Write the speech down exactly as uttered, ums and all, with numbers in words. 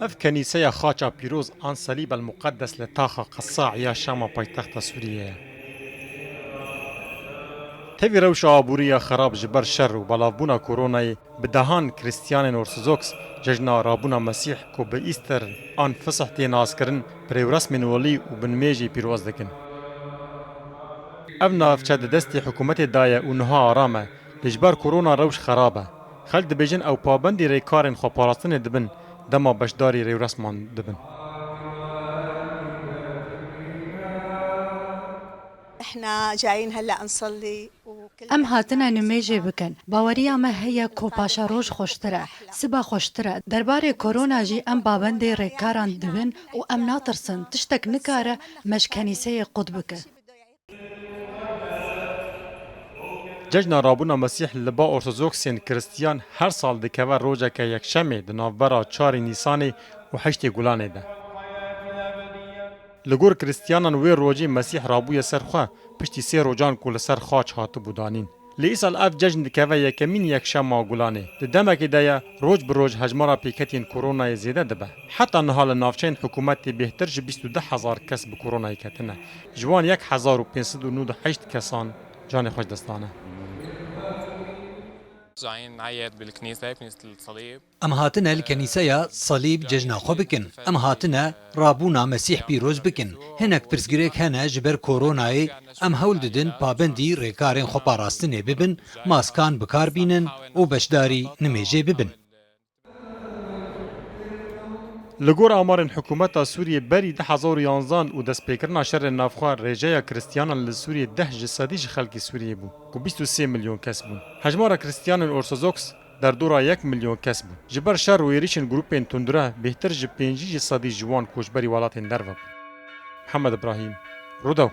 Ev kenîseya xaça pîroz an Selîb el Muqeddes li taxa Qesaiya Şama paytexta Sûriyê ye. Tevî rewşa aborî ya xerab ji ber şer û belavbûna koronayê bi dehan Kristiyanên Ortodoks cejna rabûna Mesîh ku bi Îster an Fisih tê naskirin, bi rêwresmên welî û bi nimêjê pîroz dikin. Ev navçe di destê hikûmetê de ye û niha aram e, lê ji ber korona rewş xerab e. Xelk dibêjin ew pabendî rêkarên xweparastinê dibin, dema beşdarî rêwresman dibin. احنا جايين هلا نصلي وكل Em hatine nimêjê bikin. Baweriya me heye ku paşeroj xweştir e, siba xweştir e. Derbarê korona jî em babendê rêkaran dibin û em natirsin tiştek nikare me ji kenîseyê qut bike. Cejna rabûna Mesîh li ba Ortodoksên Kristiyan her sal dikeve rojeke yekşemê di navbera çarê Nîsanê û heştê Gulanê de. Li gor Kristiyanan wê rojê Mesîh rabûye ser xwe, piştî sê rojan ku li ser xaç hatibû danîn. Lê îsal ev cejn dikeve yekemîn yekşema Gulanê. Di demekê de ye, roj bi roj hejmara pêketiyên koronayê zêde dibe. Heta niha li navçeyên hikûmetê bêhtir ji bîst û du hezar kes bi koronayê ketine. Ji wan yek hezar û pênc sed û nod û heşt kesan canê xwe ji dest dane. جايين نعيد بالكنيسة، كنيسة الصليب. Em hatine li kenîseya Salîb cejna xwe bikin. Em hatine rabûna Mesîh pîroz bikin. Hinek pirsgirêk hene ji ber koronayê. Em hewl didin pabendî rêkarên xweparastinê bibin, maskan bi kar bînin û beşdarî nimêjê bibin. Li gor amarên hikûmeta Sûriyê berî du hezar û yanzan û destpêkirina şerê navxwe rêjeya Kristiyanan li Sûriyê deh ji sedî ji xelkê Sûriyê bû ku bîst û sê milyon kes bûn. Hejmara Kristiyanên Ortodoks derdora yek milyon kes bûn. Ji ber şer û êrîşên grûpên tundre bêhtir ji pêncî ji sedî ji wan koçberî welatên derve bûn. Mihemed Ibrahîm, Rûdaw.